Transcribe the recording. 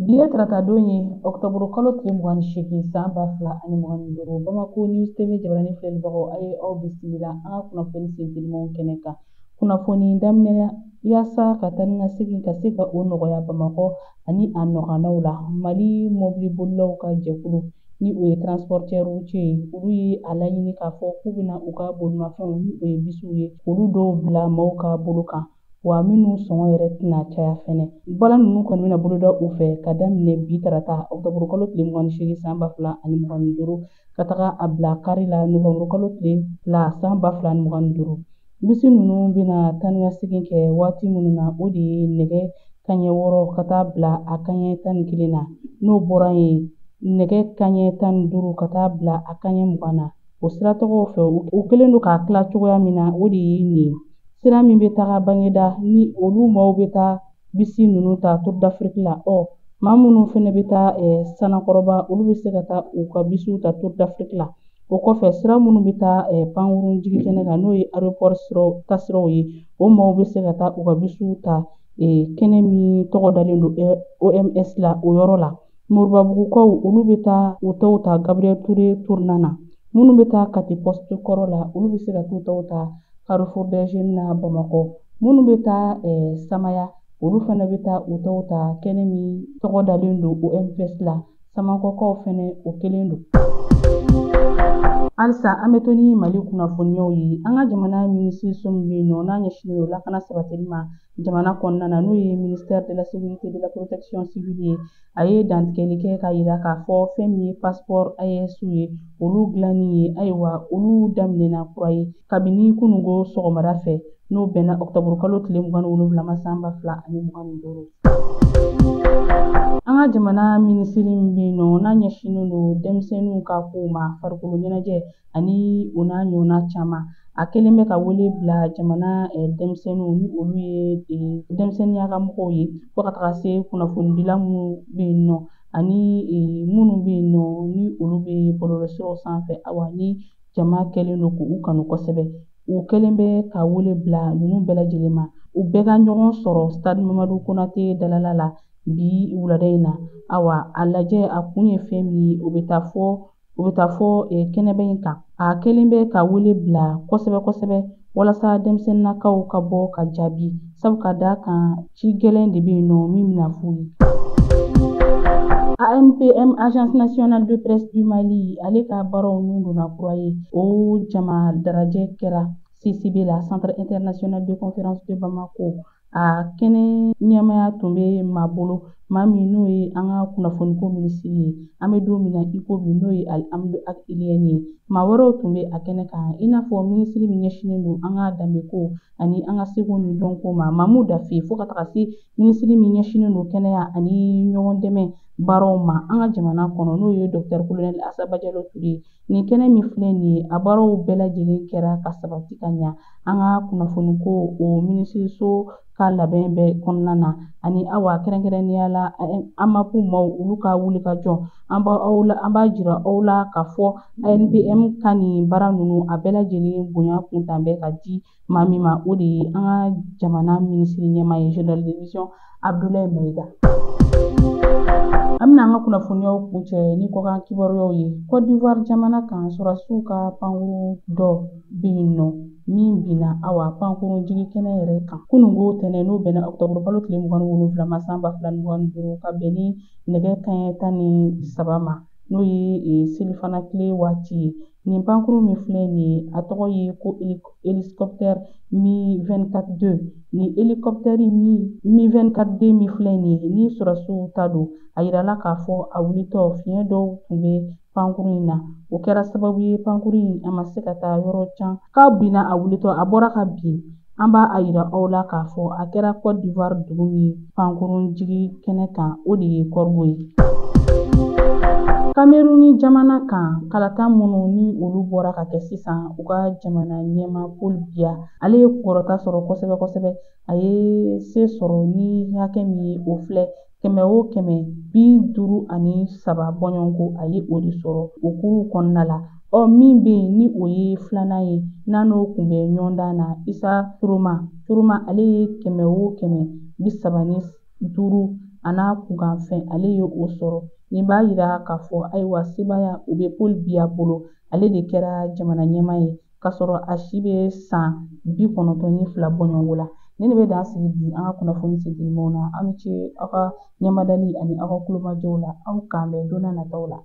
Bi ye taratadon ye, ɔkutɔburu kalo tile 28, san 2025. Bamako News TV jabarani filɛlibagaw, a ye aw bisimila an ka kunnafoni sentelimanw kɛnɛ kan. Kunnafoni daminɛ la, yaasa ka taa ni ka segin ka se ka o nɔgɔya Bamakɔ ani a nɔgɔnnaw la, Mali mɔbilibolilaw ka jɛkulu, ni o ye transporteur routier ye, olu ye a laɲini k'a fɔ k'u bɛna u ka bolimafɛnw, ni o ye bisiw ye, olu dɔw bila maaw ka bolo kan, wa minnu sɔngɔ yɛrɛ tɛna caya fɛnɛ. Baara ninnu kɔni bɛna boloda u fɛ ka daminɛ bi tarata ɔkutɔburu kalo tile 28, san 2025, ka taga a bila kari la nowanburu kalo tile 2, san 2025. Bisi ninnu bɛna taa ni ka segin kɛ waati minnu na, o de ye nɛgɛ kanɲɛ 6 ka taa bila a kanɲɛ 11 na. N'o bɔra yen, nɛgɛ kanɲɛ 15 ka taa bila a kanɲɛ 20 na. O siratɔgɔw fɛ, u kɛlen don k'a tila cogoya min na, o de ye nin ye. Sira min bɛ taga Bangeda, ni olu maaw bɛ taa bisi ninnu ta Tour d'Afrique la. Maa minnu fɛnɛ bɛ taa Sanakɔrɔba, olu bɛ se ka taa u ka bisiw ta Tour d'Afrique la. O kɔfɛ, sira minnu bɛ taa pankurun jigin kɛnɛ kan, n'o ye aéroport tasiraw ye, o maaw bɛ se ka taa u ka bisiw ta kɛnɛ min tɔgɔ dalen don OMS la, o yɔrɔ la. Moribabugukaw, olu bɛ taa u taw ta Gabriel Touré tournant na. Minnu bɛ taa Kati poste kɔrɔ la, olu bɛ se ka t'u taw ta Carrefour des Jeunes na Bamakɔ. Minnu bɛ taa Samaya, olu fana bɛ taa u taw ta kɛnɛ min tɔgɔ dalen don OMS la. Samankɔkaw fana, o kelen don. Halisa an bɛ to ni Mali kunnafoniyaw ye. An ka jamana minisiriso min bɛ yen nɔ, n'a ɲɛsinnen don lakana sabatili ma jamana kɔnɔna na, n'o ye ministère de la sécurité de la protection civile ye, a ye dantigɛli kɛ k'a yira k'a fɔ fɛn min ye passeport AES ye, olu dilanni ye, ayiwa, olu daminɛna kura ye kabini kununko sɔgɔmada fɛ, n'o bɛnna ɔkutɔburu kalo tile 27 ma, san 2025. An ka jamana minisiri min bɛ yen nɔ, n'a ɲɛsinnen don denmisɛnninw ka kow ma, farikolo ɲɛnajɛ ani o n'a ɲɔgɔnna caman, a kɛlen bɛ ka wele bila jamana denmisɛnninw, ni olu ye denmisɛnninya ka mɔgɔw ye, fo ka taga se kunnafonidila minnu bɛ yen nɔ ani minnu bɛ yen nɔ, ni olu bɛ bɔlɔlɔsiraw sanfɛ, awa, ni jama kɛlen don k'u kanu kosɛbɛ. U kɛlen bɛ ka wele bila ninnu bɛɛ lajɛlen ma, u bɛɛ ka ɲɔgɔn sɔrɔ stade Mamadu Konate dalala la bi wulada in na. Awa, a lajɛ a kun ye fɛn min ye, o bɛ taa fɔ kɛnɛba in kan. A kɛlen bɛ ka wele bila kosɛbɛ kosɛbɛ walasa denmisɛnninnakaw ka bɔ ka jaabi, sabu ka d'a kan ci gɛlɛn de bɛ yen nɔ min bɛna f'u ye. ANPM, Agence nationale de presse du Mali, ale ka baaraw nun donna kura ye. O jama darajɛ kɛra CCB la, Centre international de conférence de Bamako. A kɛnɛ ɲɛmaya tun bɛ maa bolo, maa min n'o ye an ka kunnafoniko minisiri ye an bɛ don min na i ko bi, n'o ye Alihamudu Ag Ilyène ye. Maa wɛrɛw tun bɛ a kɛnɛ kan, i n'a fɔ minisiri min ɲɛsinnen don an ka danbeko ani an ka seko ni dɔnko ma, Mamu Dafe, fo ka taga se minisiri min ɲɛsinnen don kɛnɛya ani ɲɔgɔn dɛmɛ baaraw ma an ka jamana kɔnɔ, n'o ye docteur colonel Asa Bajalo Ture. Nin kɛnɛ min filɛ nin ye, a baaraw bɛɛ lajɛlen kɛra ka sabati ka ɲa an ka kunnafoniko o minisiriso ka labɛn bɛɛ kɔnɔna na, ani awa, kɛrɛnkɛrɛnnenya la, AMAP maaw, olu ka wuli ka jɔ. An b'a jira aw la k'a fɔ ANPM ka nin baara ninnu, a bɛɛ lajɛlen bonya kuntan bɛ ka di maa min ma, o de ye an ka jamana minisiri ɲɛmaa ye, général de division Abdoulaye Maïga. An bɛna an ka kunnafoniyaw kuncɛ ni kɔkan kibaruyaw ye. Côte d'Ivoire jamana kan, sɔrɔdasiw ka pankurun dɔ bɛ yen nɔ min binna, awa, pankurun jigin kɛnɛ yɛrɛ kan kununko tɛnɛn, n'o bɛnna ɔkutɔburu kalo tile 27 ma, san 2025, ka bɛn ni nɛgɛ kanɲɛ 13 ma, n'o ye selifana tile waati ye. Nin pankurun min filɛ nin ye, a tɔgɔ ye ko hélicoptère Mi 24 2. Nin hélicoptère Mi 24 2 min filɛ nin ye, ni sɔrɔdasiw ta don, a yirala k'a fɔ a wulitɔ, fiɲɛ dɔw tun bɛ pankurun in na. O kɛra sababu ye pankurun in a ma se ka taa yɔrɔ jan k'a binna. A wulitɔ, a bɔra ka bin. An b'a a yira aw la k'a fɔ a kɛra Côte d'Ivoire dugu min pankurun jigin kɛnɛ kan, o de ye Korhogo ye. Kameruni jamana kan, kalata minnu ni olu bɔra ka kɛ sisan, u ka jamana ɲɛmaa Paul Biya, ale ye kunkɔrɔta sɔrɔ kosɛbɛ kosɛbɛ. A ye se sɔrɔ ni hakɛ min ye, o filɛ: kɛmɛ o kɛmɛ, 53 bɔɲɔgɔnko, a ye o de sɔrɔ o kuru kɔnɔna la. Ɔ, min bɛ yen ni o ye filanan ye, n'a n'o kun bɛ ɲɔgɔndan na, Isa Turuma Turuma, ale ye kɛmɛ o kɛmɛ, 35. A n'a kunkanfɛn, ale ye o sɔrɔ. Nin b'a yira k'a fɔ ayiwa, sebaaya o bɛ Paul Biya bolo. Ale de kɛra jamana ɲɛmaa ye k'a sɔrɔ a si bɛ san 92 bɔɲɔgɔnko la. Nin de bɛ dan sigi bi an ka kunnafoni sentelimaw na. Aw ni ce aw ka ɲɛmadali ani aw ka kulomajɔw la. Aw k'an bɛn don nataw la.